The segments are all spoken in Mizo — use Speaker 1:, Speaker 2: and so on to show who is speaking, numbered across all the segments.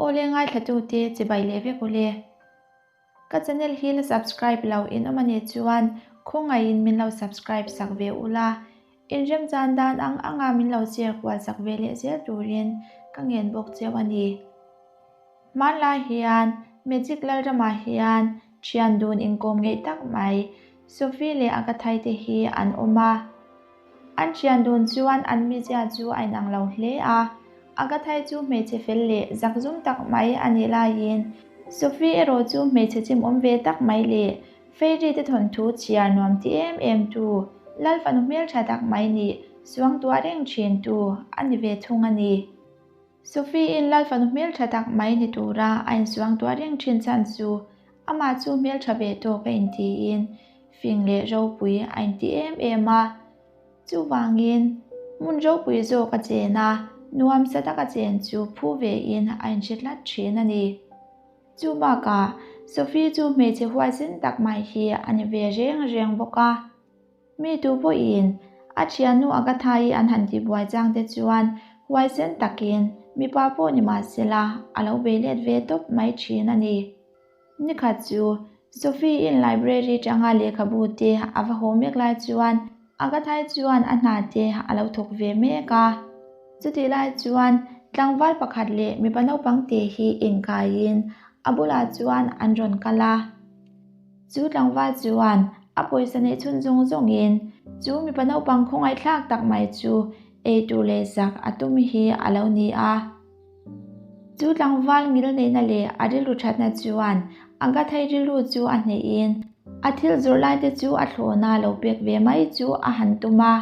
Speaker 1: Awle ngaithlatute chibai leh vek ule. Ka channel hi la subscribe lo in awm anih chuan khawngaihin min lo subscribe sak ve ula, inremchan dan ang anga min lo share kual sak ve leh zel turin ka ngen bawk cheu a ni. Hmanlai hian Magic Lalramah hian thian dun inkawm ngeih tak mai Sophie leh Agathai te hi an awm a. An thian dun chuan an mizia chu a inang lo hle a, Agathai chu hmeichhe fel leh zakzum tak mai a nih laiin Sophie erawh chu hmeichhe chimawm ve tak mai leh Fairy te thawnthu chhiar nuam ti em em tu, Lal fanu hmeltha tak mai nih suangtuah reng thin tu a ni ve thung a ni. Sophie-in Lal fanu hmeltha tak mai ni tura a insuangtuah reng thin chhan chu amah chu hmeltha ve tawk a intiin fing leh ropui a inti em em a. Chuvangin, hmun ropui zawk a chen a, nuamsa taka chen chu phu vein a inhre tlat thin a ni. Chu bakah, Sophie chu hmeichhe huaisen tak mai hi a ni ve reng reng bawk a. Mi tu pawhin a thiannu Agatha-i an han tihbuai chang te chuan huaisen takin mipa pawh ni mah sela a lo bei let ve tawp mai thin a ni. Nikhat chu Sophie-in library tanga lehkhabu te a va haw mek lai chuan Agatha-i chuan a hna te a lo thawk ve mek a. Chutih lai chuan tlangval pakhat leh mipa naupang te hi inkaiin a bulah chuan an rawn kal a. Chu tlangval chuan a pawisa neih chhun zawng zawngin chu mipa naupang khawngaihthlak tak mai chu ei tur leh zak a tum hi a lo ni a. Chu tlangval ngil neihna leh a rilru thatna chuan a gathei rilru chu a hnehin a thil zawrh lai te chu a thlawhna lo pek ve mai chu a han tum a.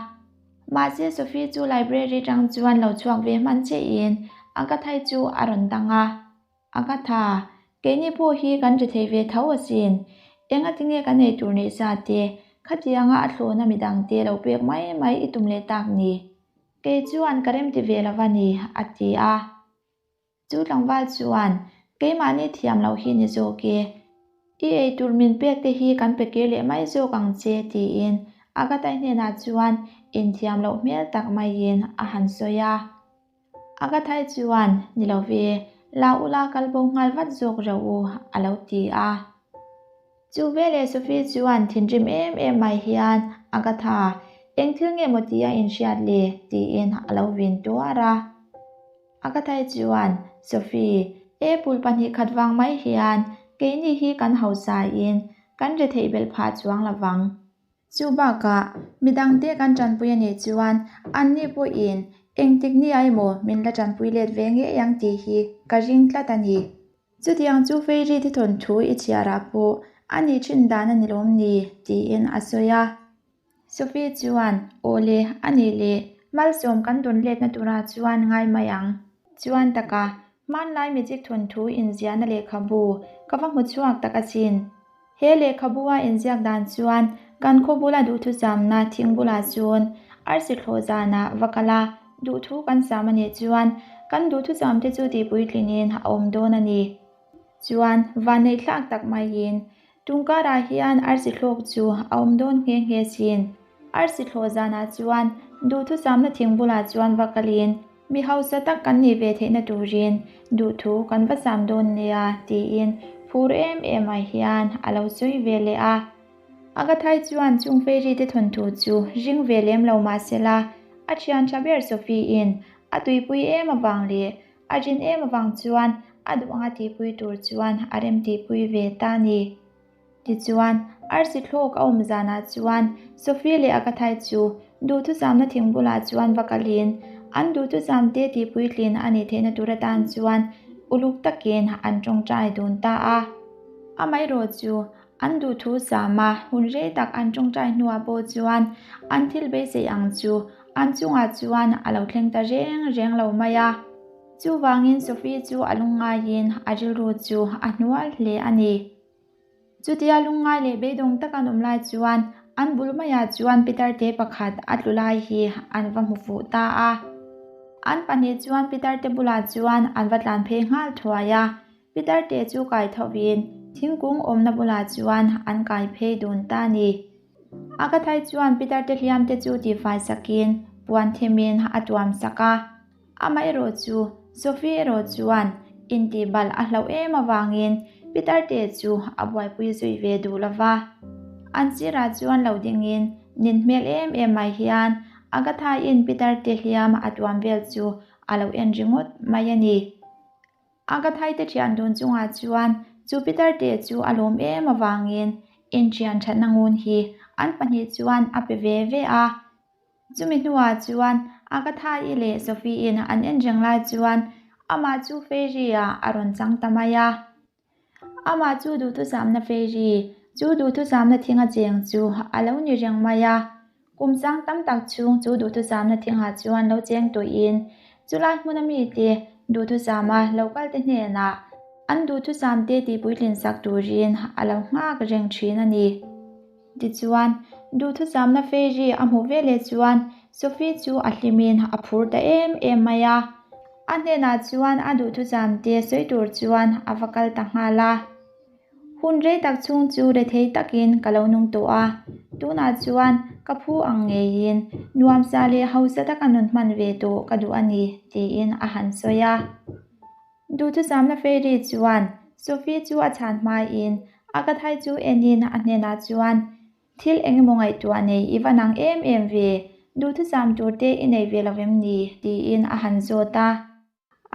Speaker 1: Mahse Sophie chu library tang chuan lo chhuak ve hman chiahin a gathei chu a rawn dang a. Agatha, keini pawh hi kan ri thei ve tho asin. Engatinge kan ei tur neih sa te, khatianga a thlawhna midang te lo pek mai mai i tum leh tak ni? Kei chuan ka remti ve lo va ni, a ti a. Chu tlangval chuan, Keimahni thiam loh hi ni zawk e. I ei tur min pek te hi kan pe kir leh mai zawk ang che, tiin Agatha-i hnenah chuan inthiam loh hmel tak maiin a han sawi a. Agathai chuan, Ni lo ve, la ula kal bo nghal vat zawk reuh u, a lo ti a. Chu veleh Sophie chuan thinrim em em mai hian, Agatha, eng thil nge maw tia inhriat le? tiin a lo vin tuar a. Agathai chuan, Sophie, apple 2 khat vang mai hian keini hi kan hausain kan retheih belh phah chuang lovang. Chu bakah, midangte kan tanpui a nih chuan anni pawhin engtik ni a emaw min la tanpui let ve ngei ang tih hi ka ring tlat a ni. Chutiang chu Fairy te thawnthu i chhiarah pawh a nih thin dan a ni lawm ni? tiin a sawi a. Sophie chuan, Aw le, a nih leh, malsawm kan dawn letna turah chuan ngai mai ang. Chuan taka, hmanlai magic thawnthu inziahna lehkhabu ka va hmu chhuak tak asin. He lehkhabu a inziak dan chuan kan khaw bula duhthuzamna thing bulah chuan arsi thlawh zanah va kal a, duhthu kan sam a nih chuan kan duhthuzam te chu tihpuitlinin a awm dawn a ni. Chuan vanneihthlak tak maiin tungkarah hian arsi thlawk chu a awm dawn nghe nghe sin. Arsi thlawh zanah chuan duhthuzamna thing bulah chuan va kalin Mi hausa tak kan nih ve theihna turin duhthu kan va sam dawn nia tiin phur em em ah hian a lo sawi ve leh a. Agathai chuan chung Fairy te thawnthu chu ring ve lem lo mah sela, a thian tha ber Sophie-in a tuipui em avang leh a rin em avang chuan a duh anga tihpui tur chuan a remtihpui ve ta a ni. Tichuan, arsi thlawk a awm zanah chuan Sophie leh Agathai chu duhthuzamna thing bulah chuan va kalin an duhthuzamte tihpuitlin a nih theihna tur atan chuan uluk takin an tawngtai dun ta a. Amaherawh chu an duhthuzama hun rei tak an tawngtai hnuah pawh chuan an thil beisei ang chu an chungah chuan a lo thleng ta reng reng lo mai a. Chuvangin Sophie chu a lungngaiin a rilru chu a hnual hle a ni. Chutia lungngai leh beidawng tak an awm lai chuan an bul maiah chuan Pitarte pakhat a tlu lai hi an va hmu fuh ta a. An pahnih chuan Pitarte bulah chuan an va tlan phei nghal thuai a. Pitarte chu kai thovin thingkung awmna bulah chuan an kai phei dun ta a ni. Agathai chuan Pitarte hliamte chu tihfai sakin puan themin a tuam sak a. Amaherawh chu, Sophie erawh chuan Intihbalh a hlauh em avangin Pitarte chu a buaipui zui ve duh lo va. An sirah chuan lo dingin nin hmel em em mai hian Agatha-in Pitarte hliam a tuam vel chu a lo en ringawt mai a ni. Agatha-i te thian dun chungah chuan chu Pitarte chu a lawm em avangin inṭhian ṭhatna ngun hi an pahnih chuan a pe ve ve a. Chumi hnuah chuan Agatha-i leh Sophie-in an en reng lai chuan amah chu fairy-ah a rawn chang ta mai a. Amah chu duhthusâmna fairy, chu duhthusâmna thinga cheng chu a lo ni reng mai a. Kum sang tam tak chhung chu duhthusâmna thingah chuan lo cheng tawhin chulai hmuna mite duhthusâma lo kalte hnenah an duhthusâmte tihpuitlin sak turin a lo nghak reng thin a ni. Tichuan, duhthusâmna fairy a hmuh veleh chuan Sophie chu a hlimin a phur ta em em mai a. A hnenah chuan a duhthusâmte sawi tur chuan a va kal ta nghal a. Hun rei tak chhung chu rethei takin ka lo nung tawh a, tunah chuan ka phu ang ngeiin nuamsa leh hausa taka nun hman ve tawh ka duh a ni, tiin a han sawi a. Duhthusâmna fairy chuan Sophie chu a chhan hmain a ka thai chu enin a hnenah chuan, Thil eng emaw ngaihtuah nei i va nang em em ve, duhthusam tur te i nei ve lo em ni? tiin a han zawt a.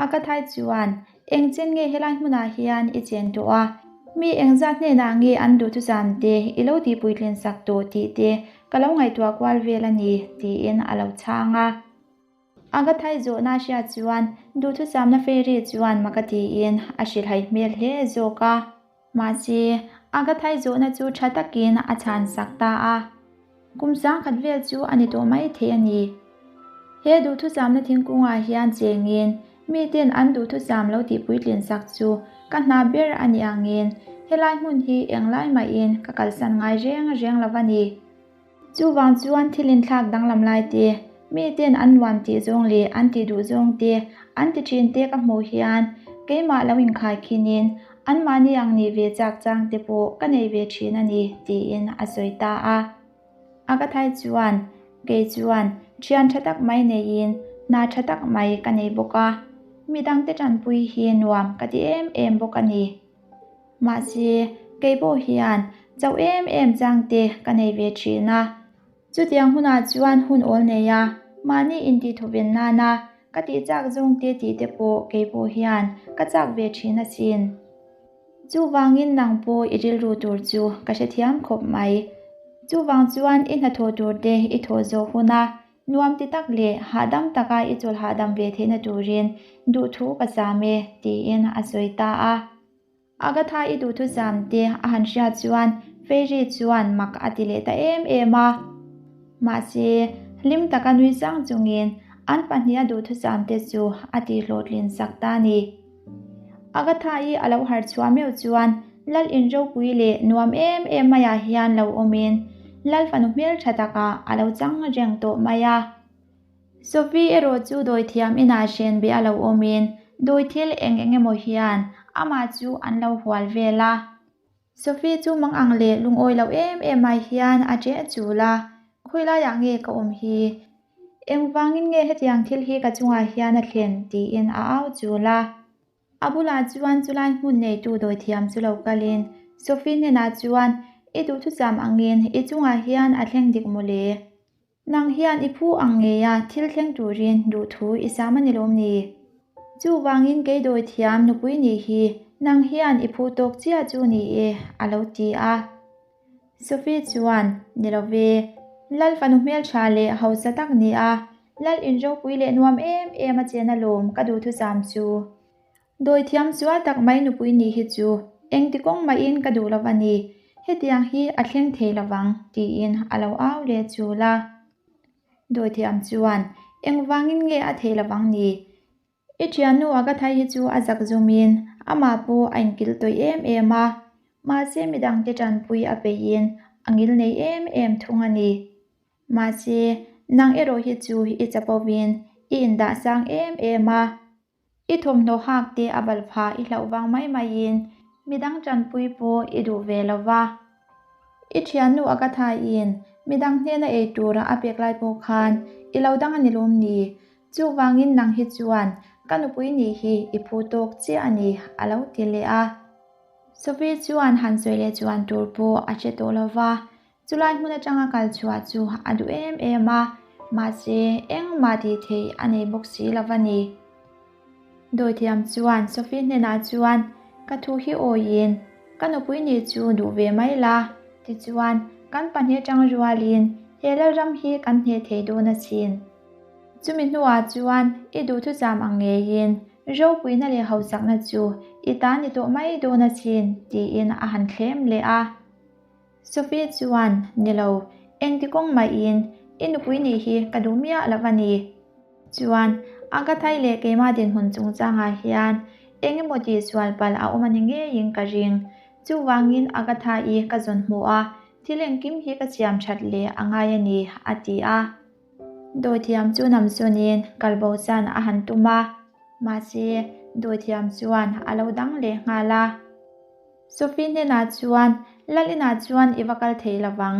Speaker 1: A ka thai chuan, Eng chen nge helai hmunah hian i chen tawh a? Mi engzat hnenah nge an duhthusam te i lo tihpuitlin sak tawh tih te ka lo ngaihtuah kual vel a ni, tiin a lo chhang a. Agathai zawhna hriat chuan duhthusâmna fairy chuan maka tiin a hrilhai hmel hle zawk a. Mahse, Agathai zawhna chu tha takin a chhan sak ta a. Kum sangkhat vel chu a ni tawh mai thei a ni. He duhthusâmna thingkungah hian chengin miten an duhthusâm lo tihpuitlin sak chu ka hna ber a ni angin helai hmun hi englai mahin ka kalsan ngai reng reng lo a ni. Chuvang chuan thil inthlak danglam lai te, miten an nuam tih zawng leh an tih duh zawng te, an ti thin te ka hmuh hian keimah lo inkhai khinin anmahni ang nih ve chak chang te pawh ka nei ve thin a ni, tiin a sawi ta a. A ka thai chuan, Kei chuan thian tha tak mai neiin hna tha tak mai ka nei bawk a, midangte tanpui hi nuam ka ti em em bawk a ni. Mahse, kei pawh hian chauh em em chang te ka nei ve thin a. Chutiang hunah chuan hun awl nei a, mahni intihthawven nana ka tih chak zawng te tih te pawh kei pawh hian ka chak ve thin asin. Chuvangin nang pawh i rilru tur chu ka hrethiam khawp mai. Chuvang chuan i hnathawh tur te i thawh zawh huna Nuam ti tak leh hahdam taka i chawl hahdam ve theihna turin duhthu ka zam e, tiin a sawi ta a. Agatha i duhthu zam te a han hriat chuan Fairy chuan mak a ti leh ta em em a. Mahse, hlim taka nui sang chungin an pahniha duhthu zam te chu a tihhlawhtlin sak ta a ni. Agatha-i a lo harh chhuah meuh chuan Lal in ropui leh nuam em em maiah hian lo awmin Lal fanu hmeltha takah a lo chang reng tawh mai a. Sophie erawh chu dawithiam inah hren be a lo awmin dawi thil eng eng emaw hian amah chu an lo hual vel a. Sophie chu mang ang leh lungawi lo em em mai hian a ṭeh chul a, Khawi laiah nge ka awm hi? Engvangin nge hetiang thil hi ka chungah hian a thlen? tiin a au chul a. A bulah chuan chulai hmun neitu dawithiam chu lo kalin Sophie hnenah chuan, I duhthusam angin i chungah hian a thleng dik mawle. Nang hian i phu ang ngeia thil thleng turin duhthu i sam a ni lawm ni? Chuvangin kei dawithiam nupui nih hi nang hian i phu tawk chiah chu ni e, a lo ti a. Sophie chuan, Ni lo ve, Lal fanu hmeltha leh hausa tak ni a, Lal inropui leh nuam em em a chen alawm ka duhthusam chu. Dawithiam sual tak mai nupui nih hi chu engti kawng mahin ka duh lo a ni, hetiang hi a thleng thei lovang, tiin a lo au leh chul a. Dawithiam chuan, Engvangin nge a thei lovang ni? I thiannu a ka thai hi chu a zak zumin amah pawh a inkil tawih em em a, mahse midangte tanpui a peihin a ngil nei em em thung a ni. Mahse, nang erawh hi chu i chapovin i indah sang em em a. I thawmhnaw hak te a bal pha i hlauh vang mai maiin midang tanpui pawh i duh ve lo va. I thiannu a ka thaiin midang hnena ei tura a pek lai pawh khan i lo dang a ni lawm ni? Chuvangin nang hi chuan Ka nupui nih hi i phu tawk chiah a ni, a lo ti leh a. Sophie chuan han sawi leh chuan tur pawh a hre tawh lo va, chulai hmun atanga kal chhuah chu a duh em em a, mahse engmah tih theih a nei bawk si lo va ni. Dawithiam chuan Sophie hnenah chuan, Ka thu hi awiin, ka nupui nih chu duh ve mai la, tichuan kan pahnih atang rualin he Lalram hi kan hneh thei dawn asin. Chumi hnuah chuan i duhthusam ang ngeiin ropuina leh hausakna chu i ta ni tawh mai dawn asin, tiin a han thlem leh a. Sophie chuan, Ni lo, engti kawng mahin i nupui nih hi ka duh miah lo a ni. Chuan, Agathai leh keimah dinhmun chungchangah hian eng emaw tihsual palh a awm a ni ngeiin ka ring. Chuvangin Agatha-i ka zawn hmuh a, thil engkim hi ka siam that leh a ngai a ni, a ti a. Dawithiam chu namsawnin kalbosan a han tum a, mahse dawithiam chuan a lo dang leh nghal a. Sophie hnenah chuan, Lal inah chuan i va kal thei lo vang.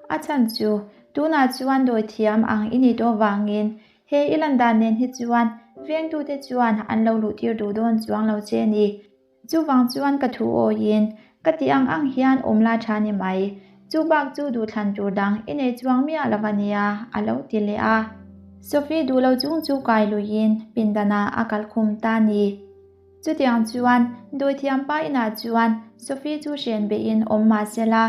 Speaker 1: A chhan chu, tunah chuan dawithiam ang i nih tawh vangin he i lan dan nen hi chuan vengtute chuan an lo luhtir duh dawn chuang lo che ni. Chuvang chuan ka thu awiin, ka tih ang ang hian awm la tha ni mai. Chu bak chu duhthlan tur dang i nei chuang miah lo a nia, a lo ti leh a. Sophie duh lo chung chu kai luiin pindanah a kal khum ta ni. Chutiang chuan dawithiam pa inah chuan Sophie chu hren beihin awm mah se la,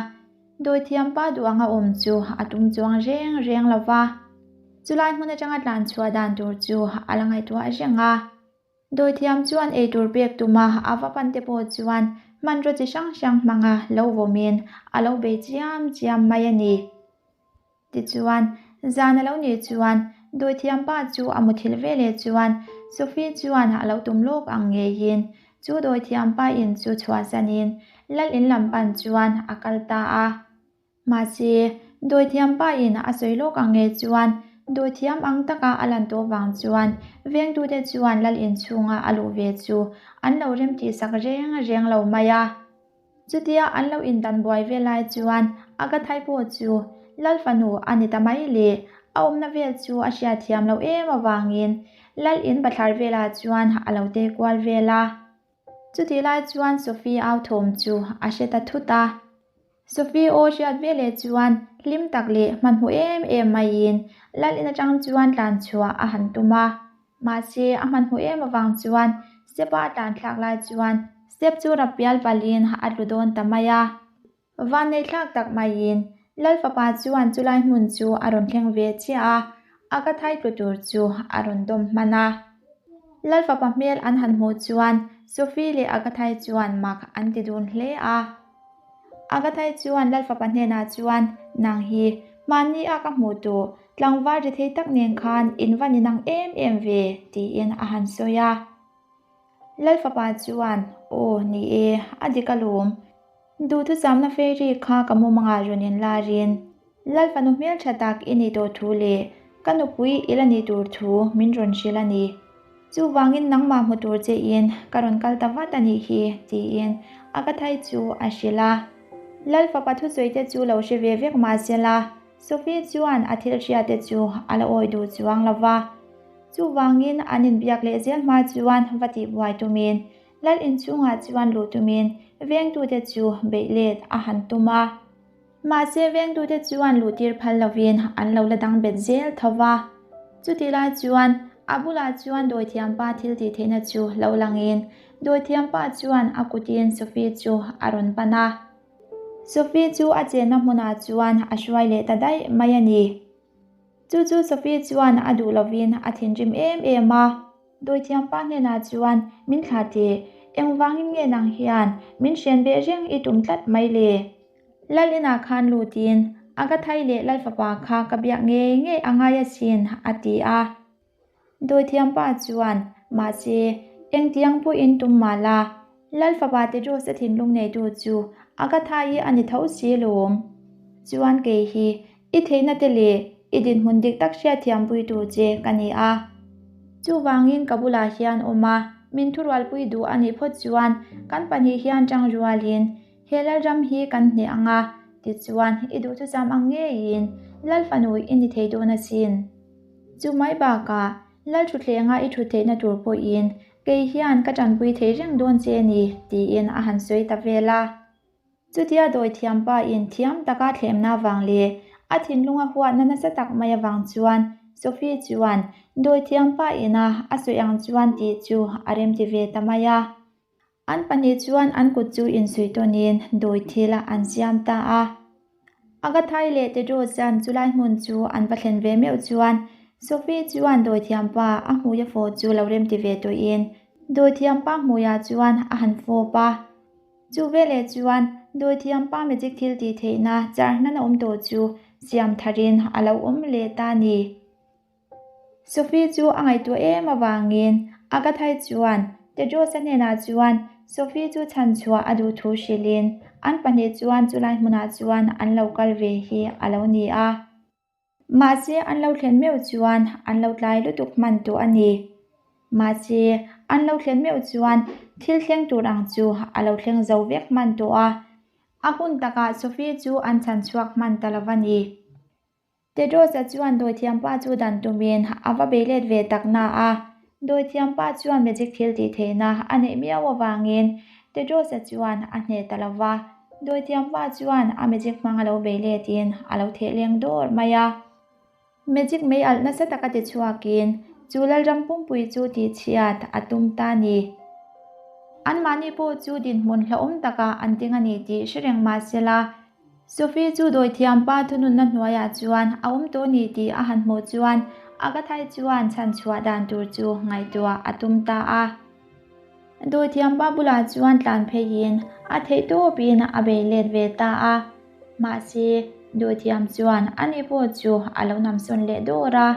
Speaker 1: dawithiam pa duh anga awm chu a tum chuang reng reng lo va. Chulai hmun atanga tlan chhuah dan tur chu a la ngaihtuah reng a. Dawithiam chuan eitur pek tuma a va pan te pawh chuan hmanraw chi hrang hrang hmanga lo vawmin a lo bei chiam chiam mai a ni. Tichuan, zan a lo nih chuan dawithiam pa chu a muthilh ve leh chuan Sophie chuan a lo tum lawk ang ngeiin chu dawithiam pa in chu chhuahsanin lal in lam pan chuan a kal ta a. Mahse, dawithiam pa in a sawi lawk ang nge chuan dawithiam ang taka a lan tawh vang chuan vengtute chuan lal inchhunga a luh ve chu an lo remtih sak reng reng lo mai a. Chutia an lo indan buai ve lai chuan Agathai pawh chu Lal fanu a ni ta mai le, a awmna vel chu a hriatthiam loh em avangin Lal in bathlar velah chuan a lo te kual vel a. Chutih lai chuan Sophie au thawm chu a hre ta thut a. Sophie aw hriat veleh chuan hlim tak leh hmanhmawh em em maiin Lal in atang chuan tlan chhuah a han tum a. Mahse a hmanhmawh em avang chuan step a a tlan thlak lai chuan step chu rap pial palhin a tlu dawn ta mai a. Vannei thlak tak maiin Lal fapa chuan chulai hmun chu a rawn thleng ve chiah a, a ka thai tlu tur chu a rawn dawm hman a. Lal fapa hmel an han hmuh chuan Sophie leh Agathai chuan mak an ti dun hle a. Agathai chuan Lal fapa hnenah chuan, Nang hi, hmanni a ka hmuh tawh, tlangval ri thei tak nen khan in va ni nang em em ve, tiin a han sawi a. Lal fapa chuan, Aw, ni e, a dik alawm. Duhthusâmna fairy kha ka mumangah rawn inlarin, Lal fanu hmelṭha tak i nih tawh thu leh ka nupui i la nih tur thu min rawn hrilh a ni. Chuvangin nangmah hmu tur chein ka rawn kal ta vat a nih hi, tiin a ka thai chu a hrilh a. Lal fapa thusawi te chu lo hre ve vek mah sela, Sophie chuan a thil hriate chu a la awi duh chuang lo va. Chuvangin an inbiak leh zel hma chuan va tihbuai tumin Lal inchhungah chuan luh tumin vengtute chu beih let a han tum a. Mahse vengtute chuan luhtir phal lovin an lo la dang bet zel tho va. Chutih lai chuan a bulah chuan dawithiampa thil tih theihna chu lo langin dawithiampa chuan a kutin Sophie chu a rawn pan a. Sophie chu a chenna hmunah chuan a hruai leh ta daih mai a ni. Chu chu Sophie chuan a duh lovin a thinrim em em a. Dawithiampa hnenah chuan min thlah teh, engvangin nge nang hian min hrian beh reng i tum tlat mai le? Lal inah khan lutin Agathai leh Lal fapa kha ka biak ngei ngei a ngai asin, a ti a. Dawithiampa chuan, Mahse, engtiang pawhin tum mah la, Lal fapa Tedros a thinlung neitu chu Agathai a ni tho si lawm. Chuan kei hi I theihna te leh i dinhmun dik tak hriatthiampui tur che ka ni a. Chuvangin ka bulah hian awm a, min thurualpui duh a nih phawt chuan kan pahnih hian tang rualin he Lalram hi kan hneh ang a, tichuan i duhthusam ang ngeiin Lal fanu i ni thei dawn asin. Chu mai bakah. Lalṭhuthlenga i ṭhut theihna tur pawhin kei hian ka ṭanpui thei reng dawn che a ni, tiin a han sawi ta vel a. Chutia dawithiam pa in thiam taka thlemna vang leh a thinlunga huatna nasa tak mai avang chuan Sophie chuan dawithiam pa ina a sawi ang chuan tih chu a remti ve ta mai a. An pahnih chuan an kut chu insuih tawnin dawi thil an siam ta a. Agathai leh Tedros-a'n chulai hmun chu an va thlen ve meuh chuan Sophie chuan dawithiam pa a hmuia fawh chu lo remti ve tawhin dawithiam pa hmuiah chuan a han fawp a. Chu veleh chuan dawithiam pa magic thil tih theihna char hnan a awm tawh chu siam tharin a lo awm leh ta a ni. Sophie chu a ngaihtuah em avangin Agathai chuan Tedros-a hnenah chuan Sophie chu chhanchhuah a duh thu hrilhin an pahnih chuan chulai hmunah chuan an lo kal ve hi a lo ni a. Mahse an lo thlen meuh chuan an lo tlai lutuk hman tawh a ni. Mahse an lo thlen meuh chuan thil thleng tur ang chu a lo thleng zo vek hman tawh a. A hun takah Sophie chu an chhanchhuak hman ta lo va ni. Tedros-a chuan dawithiampa chu dan tumin a va bei let ve tak na a, dawithiampa chuan magic thil tih theihna a neih miau avangin Tedros-a chuan a hneh ta lo va, dawithiampa chuan a magic hmang a lo bei letin a lo theh leng dawr mai a. Magic mei alh nasa taka ti chhuakin chu Lalram pumpui chu tihchhiat a tum ta a ni. Anmahni pawh chu dinhmun hlauhawm takah an ding a ni tih hre reng mah sela, Sophie chu dawithiam pa thununna hnuaiah chuan a awm tawh ni tih a han hmuh chuan Agathai chuan chhanchhuah dan tur chu ngaihtuah a tum ta a. Dawithiam pa bulah chuan tlan pheiin a theih tawpin a bei let ve ta a. Mahse, dawithiam chuan ani pawh chu a lo namsawn leh dawr a.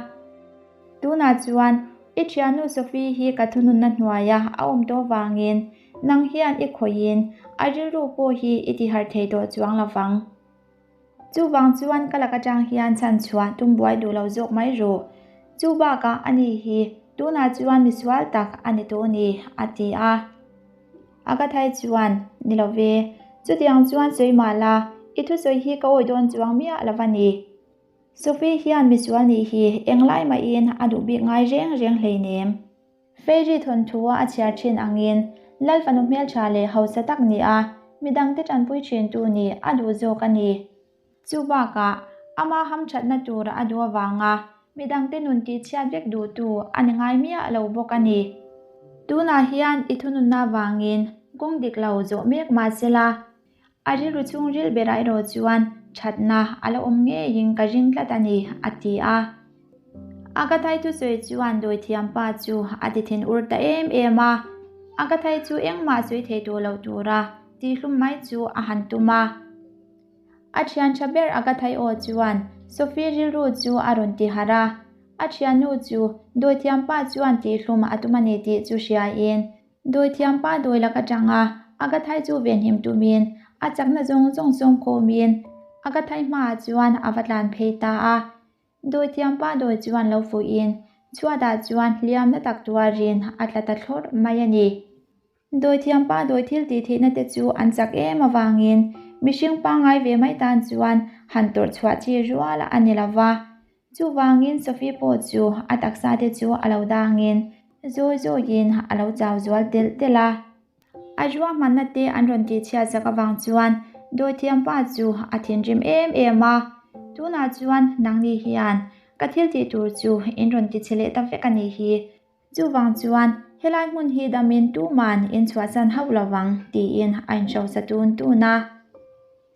Speaker 1: Tunah chuan i thiannu Sophie hi ka thununna hnuaia a awm tawh vangin Nang hian i khawihin a rilru pawh hi i tiharh thei tawh chuang lo vang. Chuvang chuan ka lak atang hian chhanchhuah tum buai duh lo zawk mai rawh. Chu bakah ani hi tunah chuan misual tak a ni tawh ni, a ti a. Agathai chuan, Ni lo ve, chutiang chuan sawi mah la, i thusawi hi ka awi dawn chuang miah lo va ni. Sophie hian misual nih hi englai mahin a duh bik ngai reng reng hleinem. Fairy thawnthua a chhiar thin angin Lal fanu hmeltha leh hausa tak ni a, midangte tanpui thintu nih a duh zawk a ni. Chu bakah, ama hamthatna tur a duh avanga midangte nun tihchhiat vek duhtu a ni ngai miah lo bawk a ni. Tunah hian i thununna avangin kawng dik lo zawh mek mah sela, A rilru chhungril berah erawh chuan thatna a la awm ngeiin ka ring tlat a ni, a ti a. Agathai thusawi chuan dawithiam pa chu a ti thin ur ta em em a. Agathai chu engmah sawi thei tawh loh tura tihhlum mai chu a han tum a. A thian tha ber Agathai aw chuan Sophie rilru chu a rawn ti harh a. A thiannu chu dawithiam pa chuan tihhlum a tum a ni tih chu hriain Dawithiam pa dawi lak atanga Agathai chu venhim tumin a chakna zawng zawng sawm khawmin Agathai hmaah chuan a va tlan phei ta a. Dawithiam pa dawi chuan lo fuihin chhuatah chuan hliamna tak tuarin a tla ta thlawrh mai a ni. Dawithiam pa dawi thil tih theihna te chu an chak em avangin mihring pangngai ve mai tan chuan han tawrh chhuah chi rual a ni lo va. Chuvangin Sophie pawh chu a taksa te chu a lo dangin zawi zawiin a lo chau zual telh telh a. A ruahmanna te an rawn tihchhiat zak avang chuan dawithiam pa chu a thinrim em em a, Tunah chuan nangni hian ka thil tih tur chu in rawn tichhe leh ta vek a nih hi. Chuvang chuan helai hmun hi damin tuman in chhuahsan hauh lovang tiin a inhrosa tun tun a.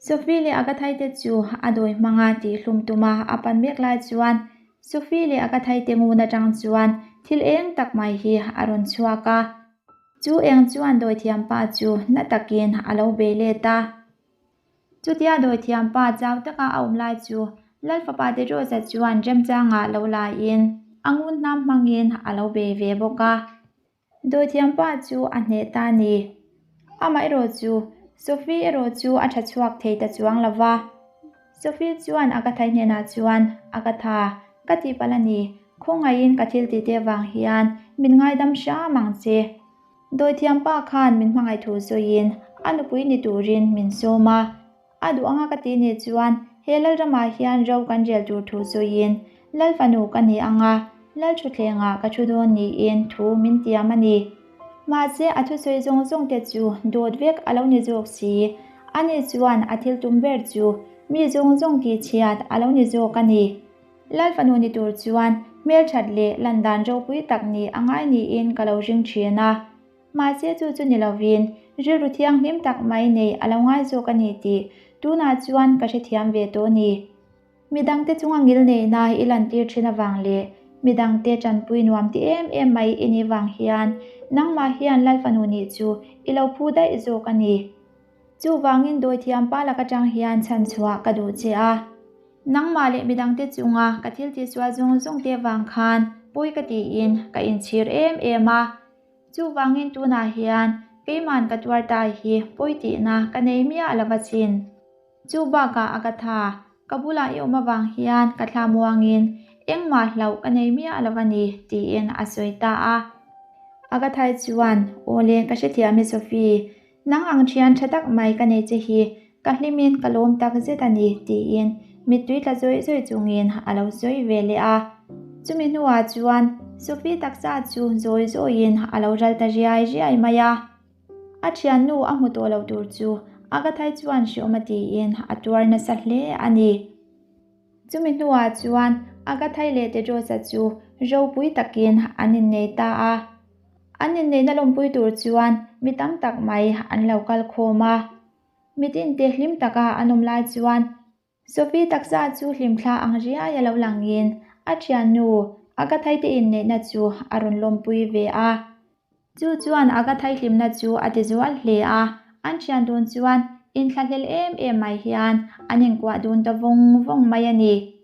Speaker 1: Sophie leh Agathai te chu a dawi hmanga tihhlum tuma a pan mek lai chuan Sophie leh Agathai te ngun atang chuan thil eng tak mai hi a rawn chhuak a. Chu eng chuan dawithiam pa chu na takin a lo bei let a. Chutia dawithiam pa chau taka a awm lai chu Lal fapa Tedros-a chuan remchangah lo laiin a ngun hnam hmangin a lo bei ve bawk a. Dawithiam pa chu a hneh ta a ni. Amaherawh chu Sophie erawh chu a tha chhuak thei ta chuang lo va. Sophie chuan Agatha-i hnenah chuan, Agatha, ka tihpalh a ni. Khawngaihin ka thil tih te vang hian min ngaidam hram ang che. Dawithiam pa khan min hmangaih thu sawiin a nupui ni turin min sawm a. A duh anga ka tih ni chuan he Lalramah hian ro kan rel tur thu sawiin Lal fanu ka ni anga. Lalṭhutthlengah ka ṭhu dawn niin thu min tiam a ni. Mahse a thusawi zawng zawng te chu dawt vek a lo ni zawk si. Ani chuan a thil tum ber chu mi zawng zawng tihchhiat a lo ni zawk a ni. Lal fanu ni tur chuan hmelṭhat leh lan dan ropui tak nih a ngai niin ka lo ring ṭhin a. Mahse chu chu ni lovin rilru thianghlim tak mai nei a lo ngai zawk a ni tih tunah chuan ka hrethiam ve tawh a ni. Midangte chunga ngil neihna i lantir thin avang leh midangte tanpui nuam ti em em mai i nih vang hian nangmah hian Lal fanu nih chu i lo phu daih zawk a ni. Chuvangin dawithiam pa lak atang hian chhanchhuah ka duh che a. Nangmah leh midangte chunga ka thil tihsual zawng zawng te vang khan pawi ka tiin ka inchhir em em a. Chuvangin tunah hian keiman ka tuar ta hi pawi tihna ka nei miah lova chin. Chu bakah a ka tha, ka bulah i awm avang hian ka thla muangin engmah hlauh ka nei miah lo a ni, tiin a sawi ta a. Agathai chuan, Awle, ka hrethiam e Sophie, nang ang thian tha tak mai ka nei che hi ka hlimin ka lawm tak zet a ni, tiin mittui tla zawih zawih chungin a lo sawi ve leh a. Chumi hnuah chuan Sophie taksa chu zawi zawiin a lo ral ta riai riai mai a. A thiannu a hmu tawh lo tur chu Agathai chuan hreawm a tiin a tuar nasa hle a ni. Chumi hnuah chuan Agathai leh Tedros-a chu ropui takin an innei ta a. An inneihna lawmpui tur chuan mi tam tak mai an lo kal khawm a. Mitinte hlim taka an awm lai chuan Sophie taksa chu hlimthla ang riai a lo langin a thiannu Agathai te inneihna chu a rawn lawmpui ve a. Chu chuan Agathai hlimna chu a ti zual hle a, an thian dun chuan inthlahlel em em mai hian an inkuah dun ta vawng vawng mai a ni.